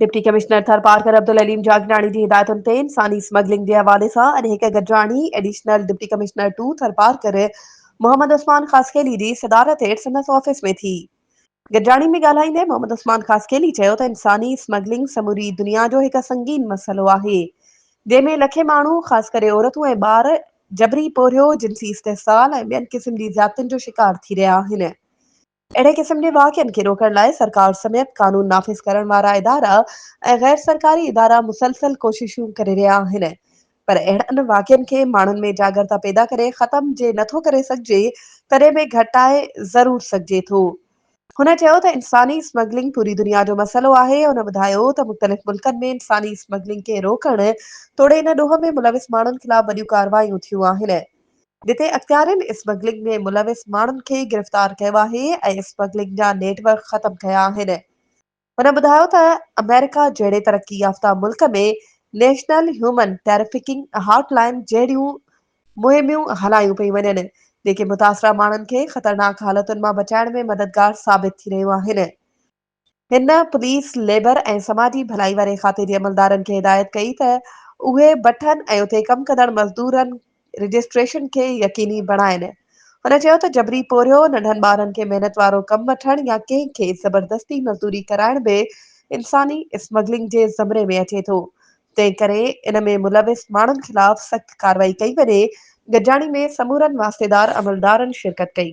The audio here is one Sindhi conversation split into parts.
ڊپٽي ڪمشنر ٿرپارڪر عبدالعليم جاگيراڻي جي هدايتن تي انساني اسمگلنگ جي حوالي سان اڄ هڪ گڏجاڻي additional deputy commissioner to Tharparkar Muhammad Usman Khaskheli جي صدارت هيٺ سندس آفيس ۾ ٿي. گڏجاڻي ۾ ڳالهائيندي محمد عثمان خاصخيلي چيو ته انساني اسمگلنگ سموري دنيا جو هڪ سنگين مسئلو آهي جنهن ۾ لکين ماڻهو خاص ڪري عورتون ۽ ٻار جبري پورهيو، جنسي استحصال ۽ ٻين قسم جي زيادتين جو شڪار ٿي رهيا آهن. اهڙي قسم جي واقعن کي روڪڻ لاء سرڪار سميت قانون نافذ ڪرڻ وارا ادارا ۽ غير سرڪاري ادارا مسلسل ڪوششون ڪري رهيا آهن پر اهڙن واقعن کي ماڻهن ۾ جاڳرتا پيدا ڪري ختم جي نٿو ڪري سگهجي تڏهن به گهٽائي ضرور سگهجي ٿو. هن چيو ته انساني اسمگلنگ پوري دنيا جو مسئلو آهي. هن ٻڌايو ته مختلف ملڪن ۾ انساني اسمگلنگ کي روڪڻ توڙي ان ڏوهه ۾ ملوث ماڻهن خلاف وڏيون ڪارروايون ٿيون آهن. جتي اختيارين اسمگلنگ ۾ ملوث ماڻهن کي گرفتار ڪيو آهي ۽ اسمگلنگ جا نيٽ ورڪ ختم ڪيا آهن. هن ٻڌايو ته آمريڪا جهڙي ترقي يافته ملڪ ۾ national human trafficking hot line جهڙيون مهميون هلايون پيون وڃن، جيڪي متاثره ماڻهن کي خطرناڪ حالتن مان بچائڻ ۾ مددگار ثابت ٿي رهيون آهن. هن پوليس، ليبر ۽ سماجي ڀلائي واري کاتي جي عملدارن کي هدايت ڪئي ته اهي بٺن ۽ اتي ڪم ڪندڙ مزدورن رجسٽريشن کي يقيني بڻائين. هن چيو ته جبري پورهيو، ننڍن ٻارن کي محنت وارو ڪم وٺڻ يا ڪنهن کي زبردستي مزدوري ڪرائڻ به انساني اسمگلنگ جي زمري ۾ اچي ٿو، تنهن ڪري ان ۾ ملوث ماڻهن خلاف سخت ڪارروائي ڪئي وڃي. گڏجاڻي ۾ سمورن واسطيدار عملدارن شرڪت ڪئي.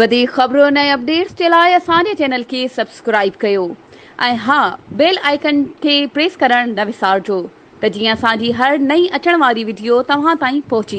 وڌيڪ خبرن ۽ اپڊيٽس جي لاء اسان جي چينل کي سبسڪرائيب ڪيو ۽ ها بيل آئيڪن کي پريس ڪرڻ نه وسارجو ته جيئن اسان جي هر نئين اچڻ واري وڊيو توهان تائين پهچي.